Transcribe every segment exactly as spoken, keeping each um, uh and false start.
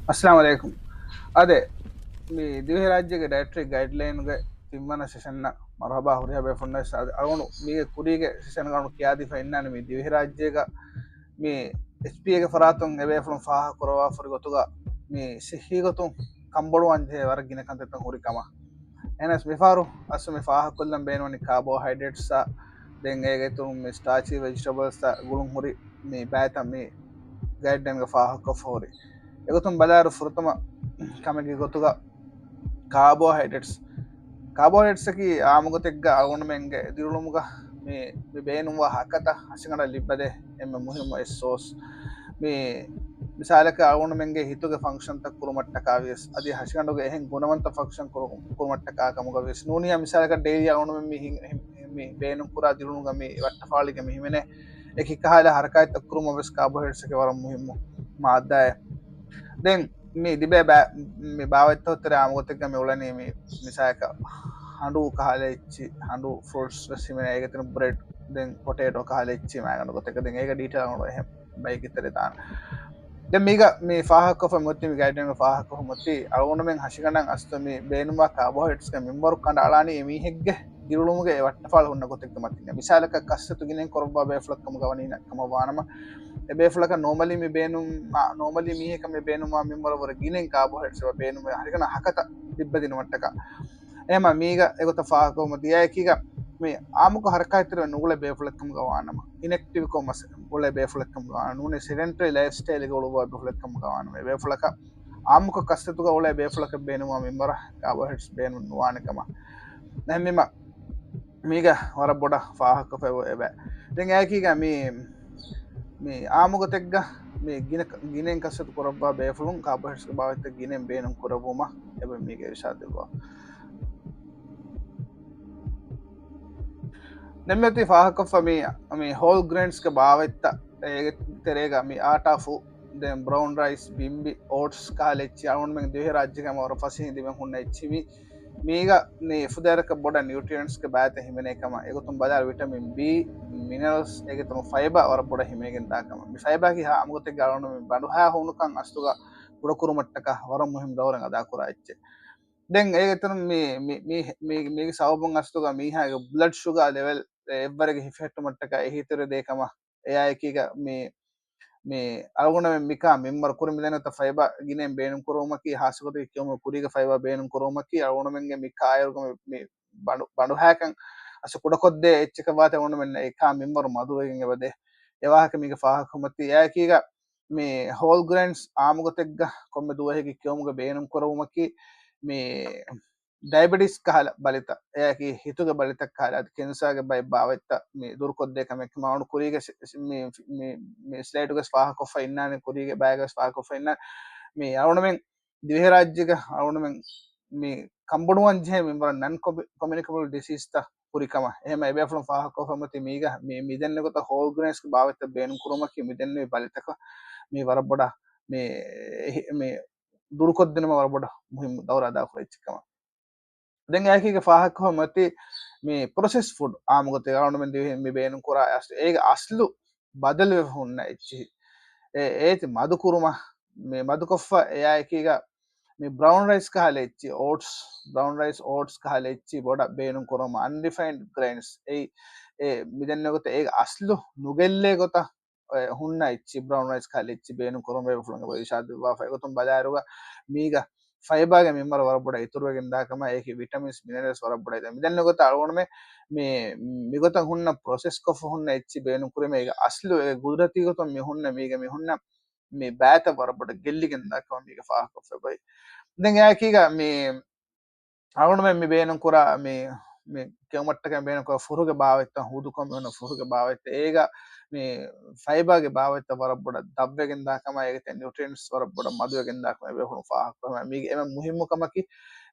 އައްސަލާމު ޢަލައިކުމް. އާދެ، މި ދިވެހިރާއްޖޭގެ ޑައެޓްރީ ގައިޑްލައިންގެ ތިންވަނަ ސެޝަންއަށް މަރުޙަބާ ހުރިހާ ބޭފުޅުންނަށް. އަޅުގަނޑު މީގެ ކުރީގެ ސެޝަންގަ އަޅުގަނޑު ކިޔާދީފަ އިންނާނެ މި ދިވެހިރާއްޖޭގަ މި އެޗްޕީއޭގެ ފަރާތުން އެބޭފުޅުން ފާހަގަކުރައްވާފަ ހުރި ގޮތުގަ މި ސިއްހީ ގޮތުން ކަންބޮޑުވާން ޖެހޭ ވަރަށް ގިނަ ކަންތައްތައް ހުރި ކަމަށް. އެހެނަސް މިފަހަރު އަސްލު މި ފާހަގަކޮށްލަން ބޭނުންވަނީ ކާބޯހައިޑްރޭޓްސްއާ ދެން އޭގެ އިތުރުން މި ސްޓާޗީ ވެޖިޓަބަލްސްއާ ގުޅުން ހުރި މި ބައިތައް މި ގައިޑްލައިންގަ ފާހަގަކޮށްފަ ހުރި. އެގޮތުން ބަލާއިރު ފުރަތަމަ ކަމެއްގެ ގޮތުގަ ކާބޯހައިޑްރޭޓްސް. ކާބޯހައިޑްރޭޓްސްއަކީ އާއްމުގޮތެއްގަ އަޅުގަނޑުމެންގެ ދިރިއުޅުމުގަ މި، މި ބޭނުންވާ ހަކަތަ ހަށިގަނޑަށް ލިއްބަދޭ އެންމެ މުހިއްމު އެއް ސޯސް. މި މިސާލަކަށް އަޅުގަނޑުމެންގެ ހިތުގެ ފަންކްޝަންތައް ކުރުމަށްޓަކާ ވިޔަސް، އަދި ހަށިގަނޑުގެ އެހެން ގުނަވަންތަ ފަންކްޝަން ކުރު-، ކުރުމަށްޓަކާ ކަމުގަ ވިޔަސް ނޫނީ މިސާލަކަށް ޑެއިލީ އަޅުގަނޑުމެން މި ހި-، ހި-، މި ބޭނުން ކުރާ ދިރިއުޅުމުގަ މި ވައްޓަފާޅީގަ މި ހިމެނޭ އެކި ކަހަލަ ހަރަކާތްތައް ކުރުމަށް ވެސް ކާބޯހައިޑްރޭޓްސްއަކީ ވަރަށް މުހިއްމު މާއްދާއެއް. ދެން މި ލިބޭ ބާ-، މި ބާވަތްތައް ތެރޭ އާއްމުގޮތެއްގަ މި އުޅެނީ މި މިސާލަކަށް ހަނޑޫ ކަހަލަ އެއްޗި، ހަނޑޫ ފްރޫޓްސް ވެސް ހިމެނޭ، އޭގެ ތެރެއިން ބްރެޑް، ދެން ޕޮޓޭޓޯ ކަހަލަ އެއްޗި މާގަނޑު ގޮތެއްގަ. ދެން އޭގެ ޑީޓެއިލް އަޅުގަނޑު އެހެން ބައެއްގެ ތެރޭ ދާނަން. ދެން މީގަ މި ފާހަގަކޮށްފަ މިއޮތީ، މި ގައިޑްލައިންގަ ފާހަގަކޮށްފަ މިއޮތީ، އަޅުގަނޑުމެން ހަށިގަނޑަށް އަސްލު މި ބޭނުންވާ ކާބޯހައިޑްރޭޓްސްގެ މިންވަރު ކަނޑައަޅާނީ އެމީހެއްގެ ދިރިއުޅުމުގެ އެ ވައްޓަފާޅު ހުންނަ ގޮތެއްގެ މަތިން. މިސާލަކަށް ކައްސަތު ގިނައިން ކުރައްވާ ބޭފުޅެއް ކަމުގަ ވަނީ ނަ-، ކަމަށް ވާނަމަ، އެ ބޭފުޅަކަށް ނޯމަލީ މި ބޭނުން، މާ-، ނޯމަލީ މީހަކަށް މި ބޭނުންވާ މިންވަރު ވަރަށް ގިނައިން ކާބޯހައިޑްރޭޓްސް އެބަ ބޭނުންވޭ ހަށިގަނޑަށް ހަކަތަ ލިއްބަދިނުމަށްޓަކާ. އެހެންމަ މީގަ އެގޮތަށް ފާހަގަކޮށްފަ މިއޮތީ އެކީގަ މި އާއްމުކޮށް ހަރަކާތްތެރިވެ ނުގުޅޭ ބޭފުޅެއް ކަމުގަ ވާނަމަ، އިނެކްޓިވްކޮށް މަސަ-، އުޅޭ ބޭފުޅެއް ކަމުގަ ވާނަމަ، ނޫނީ ސެޑެންޓަރީ ލައިފް ސްޓައިލްގަ އުޅުއްވާ ބޭފުޅެއް ކަމުގަ ވާނަމަ، އެ ބޭފުޅަކަށް އާއްމުކޮށް ކައްސަތުގަ އުޅޭ ބޭފުޅަކަށް ބޭނުންވާ މިންވަރަށް ކާބޯހައިޑްރޭޓްސް ބޭނުން ނުވާނެ ކަމަށް. އެހެންވީމަ މީގަ ވަރަށް ބޮޑަށް ފާހަގަކޮށްފަ އެބަ-، އެބަ. ދެން އެއާއެކީގަ މި، މި އާއްމުގޮތެއްގަ މި ގިނަ-، ގިނައިން ކައްސަތު ކުރައްވާ ބޭފުޅުން ކާބޯހައިޑްރޭޓްސްގެ ބާވަތްތައް ގިނައިން ބޭނުން ކުރައްވުމަށް އެބަ މީގަ އިރުޝާދު ދެއްވާ. ދެން މިއޮތީ ފާހަގަކޮށްފަ މި، މި ހޯލް ގްރެއިންސްގެ ބާވަތްތައް އޭގެ ތެރޭގަ މި އާޓާ ފު، ދެން ބްރައުން ރައިސް، ބިންބި، އޯޓްސް ކަހަލަ އެއްޗި އަޅުގަނޑުމެން ދިވެހިރާއްޖޭގަ ވަރަށް ފަސޭހައިން ލިބެން ހުންނަ އެއްޗި މި. މީގަ މި ފުދޭވަރަކަށް ބޮޑަށް ނިއުޓްރިއެންޓްސްގެ ބައިތައް ހިމެނޭ ކަމަށް. އެގޮތުން ބަލާއިރު ވިޓަމިން ބީ، މިނަރަލްސް، އޭގެ ތެރެއިން ފައިބާ ވަރަށް ބޮޑަށް ހިމެނިގެން ދާ ކަމަށް. މި ފައިބާއަކީ އާއްމުގޮތެއްގަ އަޅުގަނޑުމެން ބަނޑުހައި ހޫނުކަން އަސްލުގަ ކުޑަކުރުމަށްޓަކާ ވަރަށް މުހިއްމު ދައުރެއް އަދާކުރާ އެއްޗެއް. ދެން އޭގެ ތެރެއިން މި، މި، މި، މި، މީގެ ސަބަބުން އަސްލުގަ މީހާގެ ބްލަޑް ޝުގާ ލެވެލް އެއްވަރެއްގެ ހިފެހެއްޓުމަށްޓަކާ އެހީތެރި ދޭ ކަމަށް. އެއާއެކީގަ މި، މި އަޅުގަނޑުމެން މިކާ މިންވަރު ކުރި މިދެންނެވިތަ ފައިބާ ގިނައިން ބޭނުން ކުރުވުމަކީ، ހާއްސަގޮތަކީ ކިޔަވުމުގެ ކުރީގެ ފައިބާ ބޭނުން ކުރުވުމަކީ، އަޅުގަނޑުމެންގެ މި ކާއިރުގަ މި، މި ބަނޑު-، ބަނޑުހައިކަން އަސް ކުޑަކޮށްދޭ އެއްޗަކަށް ވާތީ އަޅުގަނޑުމެން އެކާ މިންވަރު މަދުވެގެން އެބަދޭ. އެ ވާހަކަ މީގަ ފާހަގަކޮށްފަ މިއޮތީ. އެއާއެކީގަ މި ހޯލް ގްރެއިންސް އާއްމުގޮތެއްގަ ކޮންމެ ދުވަހެއްގެ ކިޔަވުމުގަ ބޭނުން ކުރެވުމަކީ، މި ޑަޔަބެޓިސް ކަހަލަ ބަލިތައް، އެއާއެކީ ހިތުގެ ބަލިތައް ކަހަލަ، އަދި ކެންސާގެ ބައެއް ބާވަތްތައް މި ދުރުކޮށްދޭ ކަމެއް. މި އަޅުގަނޑު ކުރީގެ ސި-، ސި-، މި، މި، މި ސްލައިޑުގަސް ފާހަގަކޮށްފަ އިންނާނެ، ކުރީގެ ބައިގަސް ފާހަގަކޮށްފަ އިންނާނެ. މި އަޅުގަނޑުމެން ދިވެހިރާއްޖޭގަ އަޅުގަނޑުމެން މި ކަންބޮޑުވާން ޖެހޭ މިންވަރަށް ނަން ކޮމި-، ކޮމިއުނިކެބަލް ޑިސީޒްތައް ހުރި ކަމަށް. އެހެންމަ އެބޭފުޅުން ފާހަގަކޮށްފަ މިއޮތީ މީގަ މި، މިދެންނެވި ގޮތަށް ހޯލް ގްރެއިންސްގެ ބާވަތްތައް ބޭނުން ކުރުމަކީ، މިދެންނެވި ބަލިތަކަށް މި ވަރަށް ބޮޑަށް މި، މި ދުރުކޮށްދިނުމަށް ވަރަށް ބޮޑަށް މުހިއްމު ދައުރު އަދާކުރާ އެއްޗެއް ކަމަށް. ދެން އެއާއެކީގަ ފާހަގަކޮށްފަ މިއޮތީ މި ޕްރޮސެސް ފުޑް އާއްމުގޮތެއް އަޅުގަނޑުމެން ދިވެހިން މި ބޭނުން ކުރާ އަސް-، އޭގެ އަސްލު ބަދަލުވެފަ ހުންނަ އެއްޗިހި. އެ-، އޭތި މަދުކުރުމަށް މި މަދުކޮށްފަ އެއާއެކީގަ މި ބްރައުން ރައިސް ކަހަލަ އެއްޗި، އޯޓްސް، ބްރައުން ރައިސް، އޯޓްސް ކަހަލަ އެއްޗި ބޮޑަށް ބޭނުން ކުރުމަށް، އަންރިފައިންޑް ގްރެއިންސް އެއީ، އެ މިދެންނެވި ގޮތަށް އޭގެ އަސްލު ނުގެއްލޭ ގޮތަށް އެ ހުންނަ އެއްޗި، ބްރައުން ރައިސް ކަހަލަ އެއްޗި ބޭނުން ކުރުމަށް ބޭފުޅުން އެބަ އިރުޝާދު ދެއްވާފަ. އެގޮތުން ބަލާއިރުގަ މީގަ ފައިބާގެ މިންވަރު ވަރަށް ބޮޑަށް އިތުރުވެގެން ދާ ކަމަށް، އެއީ ވިޓަމިންސް، މިނަރަލްސް ވަރަށް ބޮޑަށް އިތުރު. މިދެންނެވި ގޮތަށް އަޅުގަނޑުމެން މި، މިގޮތަށް ހުންނަ ޕްރޮސެސްކޮށްފަ ހުންނަ އެއްޗި ބޭނުން ކުރީމަ އޭގެ އަސްލު އޭގެ ގުދުރަތީ ގޮތުން މި ހުންނަ މީގަ މި ހުންނަ މި ބައިތައް ވަރަށް ބޮޑަށް ގެއްލިގެން ދާ ކަމަށް މީގަ ފާހަގަކޮށްފަ އެބައޮތް. ދެން އެއާއެކީގަ މި އަޅުގަނޑުމެން މި ބޭނުން ކުރާ މި، މި ކެއުމަށްޓަކައި ބޭނުން ކުރާ ފުރުގެ ބާވަތްތައް، ހޫދުކޮށް މި ހުންނަ ފުރުގެ ބާވަތްތައް، އޭގަ މި ފައިބާގެ ބާވަތްތައް ވަރަށް ބޮޑަށް ދަށްވެގެން ދާ ކަމަށް، އޭގެ ތެރެއިން ނިއުޓްރިއެންޓްސް ވަރަށް ބޮޑަށް މަދުވެގެން ދާ ކަމަށް އެބޭފުޅުން ފާހަގަކޮށްފަ. މީގެ އެންމެ މުހިއްމު ކަމަކީ،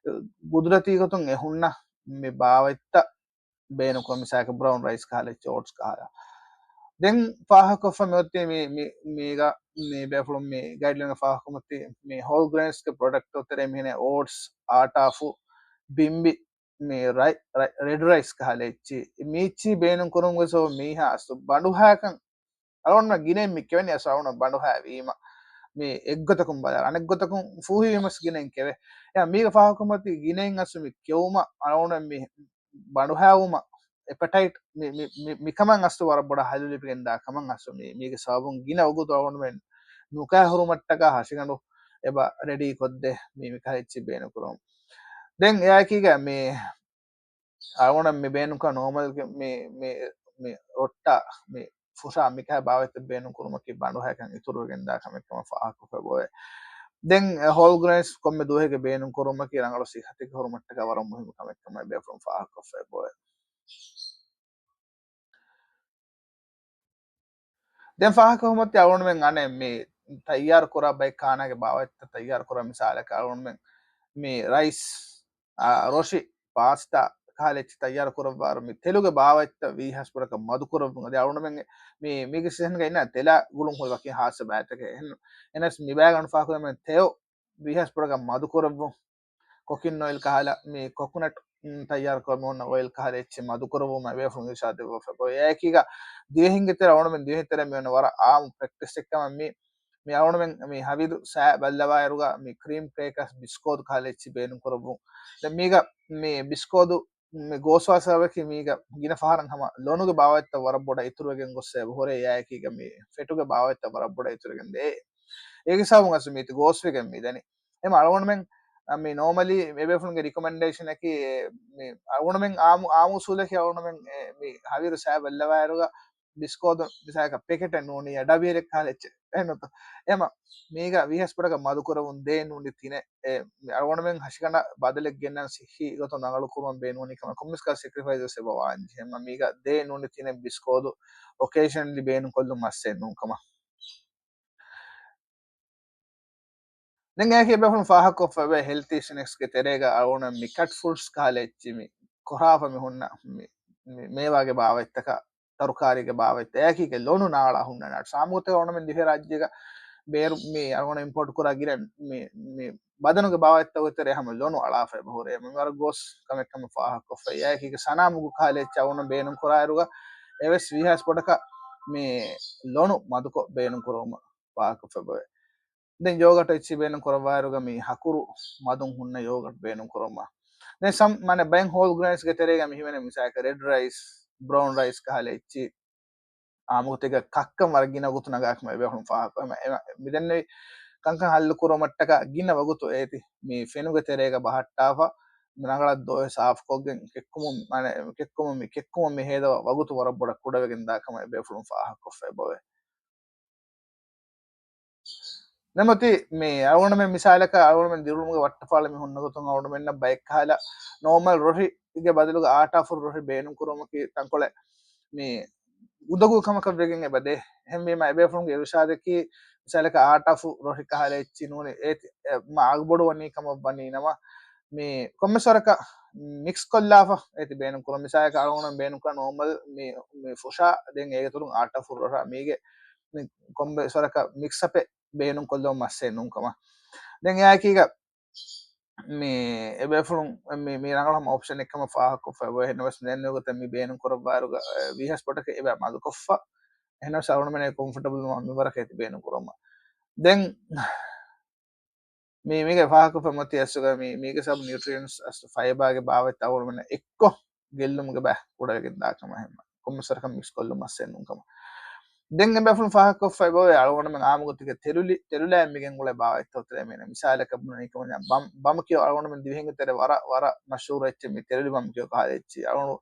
ގުދުރަތީ ގޮތުން އެ ހުންނަ މި ބާވަތްތައް ބޭނުންކުރުން، މިސާލަކަށް ބްރައުން ރައިސް ކަހަލަ އެއްޗި، އޯޓްސް ކަހަލަ. ދެން ފާހަގަކޮށްފަ މިއޮތީ މި، މި، މީގަ މި ބޭފުޅުން މި ގައިޑްލައިންގަ ފާހަގަކޮށްފަ މިއޮތީ މި ހޯލް ގްރެއިންސްގެ ޕްރޮޑަކްޓްތައް ތެރޭ މިހެނޭ އޯޓްސް، އާޓާފު، ބިންބި، މި ރައި-، ރައި-، ރެޑް ރައިސް ކަހަލަ އެއްޗި. މި އެއްޗި ބޭނުން ކުރުމުގެ ސަބަބުން މީހާ އަސްލު ބަނޑުހައިކަން އަޅުގަނޑުމެން ގިނައިން މި ކެވެނީ އަސްލު އަޅުގަނޑު ބަނޑުހައިވީމަ. މި އެއްގޮތަކުން ބަލާ، އަނެއްގޮތަކުން ފޫހިވީމަސް ގިނައިން ކެވޭ. އެ މީގެ ފާހަގަކުރުމަތީ ގިނައިން އަސް މި ކެވުމަށް އަޅުގަނޑު މި ބަނޑުހައިވުމަށް އެޕެޓައިޓް މި، މި، މި، މިކަމަށް އަސް ވަރަށް ބޮޑަށް ހަލު ލިބިގެން ދާ ކަމަށް އަސް މި، މީގެ ސަބަބުން ގިނަ ވަގުތު އަޅުގަނޑުމެން ނުކާ ހުރުމަށްޓަކާ ހަށިގަނޑު އެބަ ރެޑީ ކޮށްދޭ މި، މިކަހަލަ އެއްޗި ބޭނުން ކުރުން. ދެން އެއާއެކީގަ މި އަޅުގަނޑަށް މި ބޭނުންކުރާ ނޯމަލްގެ މި، މި، މި ރޮއްޓާ، މި ފުށާ މިކަހަލަ ބާވަތްތައް ބޭނުން ކުރުމަކީ ބަނޑުހައިކަން އިތުރުވެގެން ދާ ކަމެއް ކަމަށް ފާހަގަކޮށްފައި ބޮވޭ. ދެން ހޯލް ގްރެއިންސް ކޮންމެ ދުވަހެއްގެ ބޭނުން ކުރުމަކީ ރަނގަޅު ސިއްހަތެއްގެ ހުރުމަށްޓަކާ ވަރަށް މުހިއްމު ކަމެއް ކަމަށް އެބޭފުޅުން ފާހަގަކޮށްފައި ބޮވޭ. ދެން ފާހަގަކޮށްފައި އަޅުގަނޑުމެން އަނެއް މި ތައްޔާރު ކުރާ ބައެއް ކާނާގެ ބާވަތްތައް ތައްޔާރު ކުރާ މިސާލަކަށް އަޅުގަނޑުމެން މި ރައިސް، އާ، ރޮށި، ޕާސްޓާ ކަހަލަ އެއްޗި ތައްޔާރު ކުރައްވާއިރު މި ތެލުގެ ބާވަތްތައް ވީހާސް ބޮޑަކަށް މަދު ކުރައްވުން. އަދި އަޅުގަނޑުމެން މި، މީގެ ސީޒަންގަ އިންނަ ތެލާ ގުޅުން ހުރި ވަކި ހާއްސަ ބައިތަކެއް. އެހެން، އެހެނަސް މި ބައިގަނޑު ފާހަގަކުރަމެން ތެޔޮ ވީހާސް ބޮޑަކަށް މަދު ކުރައްވުން. ކޮކިން އޮއިލް ކަހަލަ މި ކޮކުނަޓް، މް، ތައްޔާރު ކުރަމުން އޮއިލް ކަހަލަ އެއްޗެއް މަދު ކުރައްވުމަށް އެބޭފުޅުން އިރުޝާދު ދެއްވާފައި. އެއާއެކީގަ ދިވެހިންގެ ތެރެ އަޅުގަނޑުމެން ދިވެހި ތެރެ މި ވަރަށް އާއްމު ޕްރެކްޓިސް އެއްކަމަށް މި، މި އަޅުގަނޑުމެން މި ހަވީރު ސައި ބައްލަވާއިރުގަ މި ކްރީމް ކްރޭކާސް ބިސްކޯދު ކަހަލަ އެއްޗި ބޭނުން ކުރައްވުން. ދެން މީގަ މި ބިސްކޯދު މި ގޯސްވާ ސަބަބަކީ މީގަ ގިނަ ފަހަރަށް ހަމަ ލޮނުގެ ބާވަތްތައް ވަރަށް ބޮޑަށް އިތުރުވެގެން ގޮއްސަ އެބަ ހުރޭ. އެއާއެކީގަ މި ފެޓުގެ ބާވަތްތައް ވަރަށް ބޮޑަށް އިތުރުވެގެން ދޭ. އޭގެ ސަބަބުން އަސް މީތި ގޯސްވެގެން މި ދަނީ. އެމަ އަޅުގަނޑުމެން، އަ، މި ނޯމަލީ އެބޭފުޅުންގެ ރިކޮމެންޑޭޝަނަކީ، އެ، މި އަޅުގަނޑުމެން އާއްމު، އާއްމު އުސޫލަކީ އަޅުގަނޑުމެން، އެ، މި ހަވީރު ސައި ބައްލަވާއިރުގަ ބިސްކޯދު މިސާލަކަށް ޕެކެޓެއް ނޫނީ އަ ޑަބިއެއް ކަހަލަ އެއްޗެއް އެހެންނުތޯ؟ އެމަ މީގަ ވީހާސް ބޮޑަކަށް މަދުކުރަވުން ދޭ ނޫނީ ތިނެއް. އެ، މި އަޅުގަނޑުމެން ހަށިގަނޑަށް ބަދަލެއް ގެންނަން ސިއްހީ ގޮތުން ރަނގަޅު ކުރުމަށް ބޭނުންވަނީ ކަމަށް ކޮންމެސް ކަހަލަ ސެކްރިފައިސް ވެސް އެބަ ވާންޖެހޭ. އެމަ މީގަ ދޭ ނޫނީ ތިނެއް ބިސްކޯދު އޮކޭޝަނަލީ ބޭނުން ކޮށްލުން މައްސައެއް ނޫން ކަމަށް. ދެން އެއާއެކީ އެބޭފުޅުން ފާހަގަކޮށްފައި އޮތް ހެލްތީ ސްނެކްސްގެ ތެރޭގަ އަޅުގަނޑު މި ކަޓް ފުރުޓްސް ކަހަލަ އެއްޗި މި ކޮށާފަ މި ހުންނަ މި، މި މޭވާގެ ބާވަތްތަކަށް، ތަރުކާރީގެ ބާވަތްތައް، އެއާއެކީގަ ލޮނު ނާޅާ ހުންނަ ނަޓްސް. އާއްމުގޮތެއް އަޅުގަނޑުމެން ދިވެހިރާއްޖޭގަ ބޭރު މި އަޅުގަނޑު އިމްޕޯޓް ކުރާ ގިނަ މި، މި ބަދަނުގެ ބާވަތްތަކުގެ ތެރޭ ހަމަ ލޮނު އަޅާފަ އެބަ ހުރޭ. މި ވަރަށް ގޯސް ކަމެއް ކަމަށް ފާހަގަކޮށްފައި. އެއާއެކީގަ ސަނާމުގު ކަހަލަ އެއްޗެއް އަޅުގަނޑު ބޭނުން ކުރާއިރުގަ އެވެސް ވީހާސް ބޮޑަކަށް މި ލޮނު މަދުކޮށް ބޭނުން ކުރުމަށް ފާހަގަކޮށްފައި އޮތް. ދެން ޔޯގަޓް އެއްޗި ބޭނުން ކުރައްވާއިރުގަ މި ހަކުރު މަދުން ހުންނަ ޔޯގަޓް ބޭނުން ކުރުމަށް. ދެން ސަމް، މާނަ ބައެއް ހޯލް ގްރެއިންސްގެ ތެރޭގަ މި ހިމެނޭ މިސާލަކަށް ރެޑް ރައިސް، ބްރައުން ރައިސް ކަހަލަ އެއްޗި އާއްމުގޮތެއްގަ ކައްކަން ވަރަށް ގިނަ ވަގުތު ނަގާކަމަށް އެބޭފުޅުން ފާހަގަ. އެމަ، އެމަ، މިދެންނެވި ކަންކަން ހައްލު ކުރުމަށްޓަކާ ގިނަ ވަގުތު އޭތި މި ފެނުގެ ތެރޭގަ ބަހައްޓާފަ ރަނގަޅަށް ދޯ ސާފުކޮށްގެން ކެއްކުމުން، މާނަ، ކެއްކުމުން މި، ކެއްކުމަށް މި ހޭދަވާ ވަގުތު ވަރަށް ބޮޑަށް ކުޑަވެގެން ދާ ކަމަށް އެބޭފުޅުން ފާހަގަކޮށްފައި އެބަވޭ. ނަމަތި މި އަޅުގަނޑުމެން މިސާލަކަށް އަޅުގަނޑުމެން ދިރިއުޅުމުގެ ވައްޓަފާޅު މި ހުންނަ ގޮތުން އަޅުގަނޑުމެންނަށް ބައެއް ކަހަލަ ނޯމަލް ރޮށިގެ ބަދަލުގަ އާޓާފުޅު ރޮށި ބޭނުން ކުރުމަކީ ތަންކޮޅެއް މި އުނދަގޫ ކަމަކަށް ވެގެން އެބަ ދޭ. އެހެންވީމަ އެބޭފުޅުންގެ އިރުޝާދަކީ މިސާލަކަށް އާޓާފުޅު ރޮށި ކަހަލަ އެއްޗި ނޫނީ އޭތި އެ، މާ އަގުބޮޑު ވަނީ ކަމަށް ވަނީ ނަމަ މި ކޮންމެސް ވަރަކަށް މިކްސް ކޮށްލާފަ އޭތި ބޭނުން ކުރުން. މިސާލަކަށް އަޅުގަނޑު ބޭނުން ކުރާ ނޯމަލް މި، މި ފުށާ ދެން އޭގެ އިތުރުން އާޓާފުޅު ރޮށާ މީގެ މި ކޮންމެސް ވަރަކަށް މިކްސް އަޕެއް ބޭނުން ކޮށްލުން މައްސައެއް ނޫން ކަމަށް. ދެން އެއާއެކީގަ މި އެބޭފުޅުން މި، މި ރަނގަޅު ހަމަ އޮޕްޝަނެއް ކަމަށް ފާހަގަކޮށްފައި އެބަ އެހެންނަމަވެސް ދެން ނުވަތަ މި ބޭނުން ކުރައްވާއިރުގަ، އެ، ވީހާސް ބޮޑަކަށް އެބަ މަދުކޮށްފަ. އެހެންނަމަވެސް އަޅުގަނޑުމެން ކޮމްފަޓަބަލް ވާ މި ވަރަކަށް އޭތި ބޭނުން ކުރުމަށް. ދެން މި، މީގެ ފާހަގަކޮށްފަ މަތި އަސްގަ މި، މީގެ ސަބް ނިއުޓްރިއެންޓްސް އަސް ފައިބާގެ ބާވަތް އަޅުގަނޑުމެން އެއްކޮށް ގެއްލުމުގެ ބައި ކުޑަވެގެން ދާ ކަމަށް ހެންމަ. ކޮންމެސް ވަރަކަށް މިކްސް ކޮށްލުން މައްސައެއް ނޫން ކަމަށް. ދެން އެބޭފުޅުން ފާހަގަކޮށްފައި އެބަވޭ އަޅުގަނޑުމެން އާއްމުގޮތެއްގަ ތެލުލި، ތެލުލައި މިގެން ގުޅޭ ބާވަތްތައް ތެރޭ މީނަ. މިސާލަކަށް ބުނަނީ ކަމަށް ބަމް، ބަމްކިޔޯ އަޅުގަނޑުމެން ދިވެހިންގެ ތެރޭ ވަރަށް، ވަރަށް މަޝްހޫރު އެއްޗެއް މި ތެލުލި ބަމްކިޔޯ ކަހަލަ އެއްޗި. އަޅުގަނޑު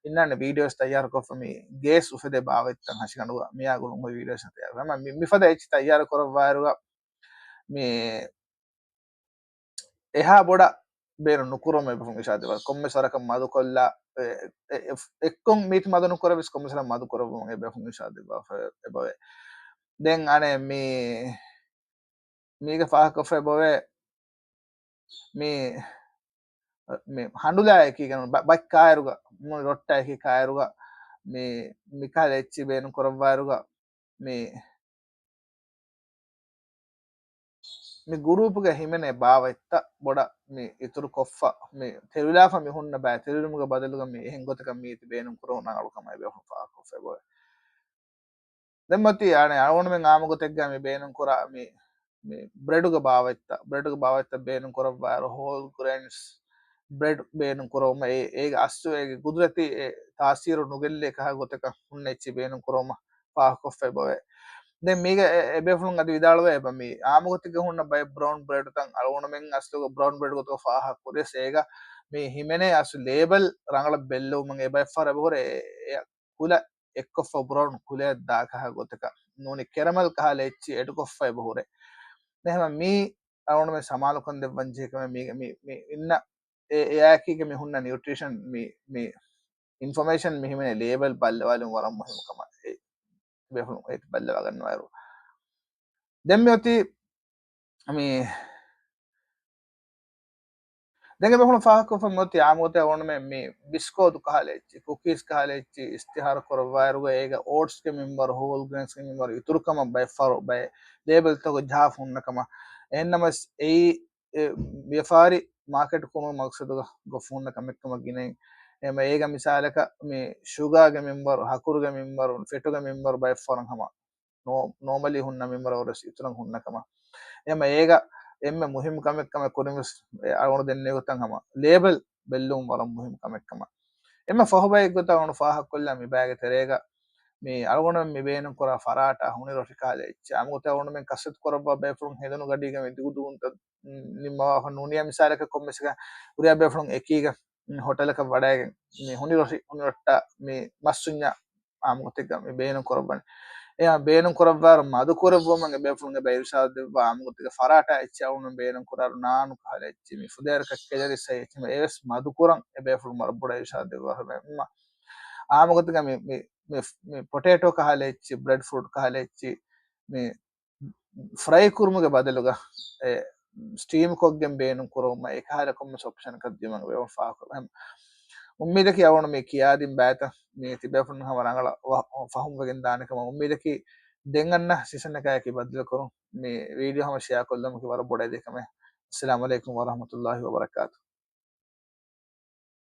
އިންނާނެ ވީޑިއޯސް ތައްޔާރުކޮށްފަ މި ގޭސް އުފެދޭ ބާވަތްތައް ހަށިގަނޑުގަ މިއާ ގުޅުން ހުރި ވީޑިއޯސް ތައްޔާރު. ހަމަ މި، މިފަދަ އެއްޗި ތައްޔާރު ކުރައްވާއިރުގަ މި އެހާ ބޮޑަށް ބޭނުން ނުކުރުމަށް އެބޭފުޅުން އިރުޝާދު ދެއްވާ. ކޮންމެސް ވަރަކަށް މަދުކޮށްލާ، އެ، އެ، އެ، އެއްކޮށް މީތި މަދު ނުކުރެވިސް ކޮންމެސް ވަރަކަށް މަދު ކުރައްވުމަށް އެބޭފުޅުން އިރުޝާދު ދެއްވާފަ އެބަވޭ. ދެން އަނެއް މި، މީގެ ފާހަގަކޮށްފަ އެބަވޭ މި، މި ހަނޑުލާއެކީ ގެން ބަ، ބައް ކާއިރުގަ، މުޅި ރޮއްޓާއެކީ ކާއިރުގަ މި، މި ކަހަލަ އެއްޗި ބޭނުން ކުރައްވާއިރުގަ މި މި ގުރޫޕުގަ ހިމެނޭ ބާވަތްތައް ބޮޑަށް މި އިތުރު ކޮށްފަ، މި ތެރިލާފަ މި ހުންނަ ބައި ތެރިލުމުގެ ބަދަލުގަ މި އެހެން ގޮތަކަށް މީތި ބޭނުން ކުރުން ރަނގަޅު ކަމަށް އެބޭފުޅުން ފާހަގަކޮށްފަ އެބަވޭ. ދެން މަތީ އަނެއް އަޅުގަނޑުމެން އާއްމު ގޮތެއްގަ މި ބޭނުން ކުރާ މި މި ބްރެޑުގެ ބާވަތްތައް، ބްރެޑުގެ ބާވަތްތައް ބޭނުން ކުރައްވާއިރު، ހޯލް ގްރެއިންސް ބްރެޑް ބޭނުން ކުރުމަށް އެ، އޭގެ އަސްލު އޭގެ ގުދުރަތީ އެ ތާސީރު ނުގެއްލޭ ކަހަ ގޮތަކަށް ހުންނަ އެއްޗި ބޭނުން ކުރުމަށް ފާހަގަކޮށްފައި ބޮވޭ. ދެން މީގަ އެ، އެބޭފުޅުން އަދި ވިދާޅުވޭ އެބަ މި އާމުގޮތެއްގަ ހުންނަ ބައެއް ބްރައުން ބްރެޑުތައް އަޅުގަނޑުމެން އަސްލުގަ ބްރައުން ބްރެޑް ގޮތަކަށް ފާހަގަ ކުރިޔަސް އޭގަ މި ހިމެނޭ އަސްލު ލޭބަލް ރަނގަޅަށް ބެއްލެވުމަށް އެ ބައެއް ފަހަރު އެބަހުރޭ އެ، އެ ކުލަ އެއްކޮށްފަ ބްރައުން ކުލައަށް ދާ ކަހަ ގޮތަކަށް ނޫނީ ކެރަމެލް ކަހަލަ އެއްޗި އެޑުކޮށްފަ އެބަހުރޭ. އެހެން މީ އަޅުގަނޑުމެން ސަމާލުކަން ދެއްވަން ޖެހޭ ކަމެއް މީގެ މި، މި އިންނަ އެ، އެއާއެކީގަ މި ހުންނަ ނިއުޓްރިޝަން މި، މި އިންފޮމޭޝަން މި ހިމެނޭ ލޭބަލް ބައްލަވާލުން ވަރަށް މުހިންމު ކަމަށް އެ ބޭފުޅުން އޭތި ބައްލަވާގަންނަވާއިރު. ދެން މި އޮތީ މި ދެން އެބޭފުޅުން ފާހަގަކޮށްފަ މި އޮތީ އާމުގޮތަށް އަޅުގަނޑުމެން މި ބިސްކޯދު ކަހަލަ އެއްޗި، ކުކީސް ކަހަލަ އެއްޗި އިސްތިހާރު ކުރައްވާއިރުގަ އޭގަ އޯޓްސްގެ މިންވަރު، ހޯލް ގްރެއިންސްގެ މިންވަރު އިތުރުކަމަށް ބައެއް ފަހަރު ބައެއް ލޭބަލްތަކުގަ ޖަހާފަ ހުންނަ ކަމަށް. އެހެންނަމަވެސް އެއީ އެ، ވިޔަފާރި މާކެޓް ކުރުމުގެ މަގްސަދުގަ ގޮފް ހުންނަ ކަމެއްކަމަށް ގިނައިން. އެހެން އޭގަ މިސާލަކަށް މި ޝުގާގެ މިންވަރު، ހަކުރުގެ މިންވަރު، ފެޓުގެ މިންވަރު ބައެއް ފަހަރު ހަމަ ނޯ-، ނޯމަލީ ހުންނަ މިންވަރަށް ވެސް އިތުރަށް ހުންނަ ކަމަށް. އެހެން އޭގަ އެންމެ މުހިންމު ކަމެއް ކަމަށް ކުރިން ވެސް އަޅުގަނޑު ދެންނެވި ގޮތަށް ހަމަ ލޭބަލް ބެއްލުން ވަރަށް މުހިންމު ކަމެއް ކަމަށް. އެންމެ ފަހު ބައެއް ގޮތަށް އަޅުގަނޑު ފާހަގަކޮށްލާ މި ބައިގެ ތެރޭގަ މި އަޅުގަނޑުމެން މި ބޭނުން ކުރާ ފަރާޓާ ހުނި ރޮށި ކަހަލަ އެއްޗެއް. އާމުގޮތަށް އަޅުގަނޑުމެން ކަސްރަތު ކުރައްވާ ބޭފުޅުން ހެދުނު ގަޑީގަ މި ދިގު ދުވުންތައް ނިންމަވާފަ ނޫނިޔާ މިސާލަކަށް ކޮންމެސް އެކަ ހުރިހާ ބޭފުޅުން އެކީގަ ހޮޓަލަކަށް ވަޑައިގެން މި ހުނި ރޮށި، ހުނި ރޮށި މި މައްސުންޏާ އާމުގޮތެއްގަ މި ބޭނުން ކުރައްވަނީ. އެ ބޭނުން ކުރައްވާއިރު މަދު ކުރެއްވުމަށް އެ ބޭފުޅުން އެބަ އިރުޝާދު ދެއްވާ އާމުގޮތެއްގަ ފަރާޓާ އެއްޗެއް އަޅުގަނޑު ބޭނުން ކުރާއިރު ނާނު ކަހަލަ އެއްޗެއް މި ފުދޭވަރަކަށް ކެލަރީސް އެއްޗެއް އެވެސް މަދު ކުރަން އެ ބޭފުޅުން ވަރަށް ބޮޑަށް އިރުޝާދު ދެއްވާ. އާމުގޮތެއްގަ މި، މި، މި، މި ޕޮޓޭޓޯ ކަހަލަ އެއްޗެއް، ބްރެޑް ފުރޫޓް ކަހަލަ އެއްޗެއް މި ފްރައި ކުރުމުގެ ބަދަލުގަ އެ ސްޓީމް ކޮށްގެން ބޭނުން ކުރުމަށް އެކަހަލަ ކޮންމެސް އޮޕްޝަނަކަށް ދިމަން ވެވަން ފާހަގަކުރަން. އުއްމީދަކީ އަޅުގަނޑު މި ކިޔާދިން ބައިތައް މި ތިބޭފުޅުން ހަމަ ރަނގަޅަށް ވަ-، ފަހުމްވެގެން ދާނެ ކަމަށް. އުއްމީދަކީ ދެން އަންނަ ސީޒަނަކާއެކީ ބައްދަލުކުރުން މި ވީޑިއޯ ހަމަ ޝެއާ ކޮށްލުމަކީ ވަރަށް ބޮޑަށް ދޭ ކަމެއް. އައްސަލާމު ޢަލައިކުމް ވަރަޙްމަތުﷲި ވަބަރަކާތު.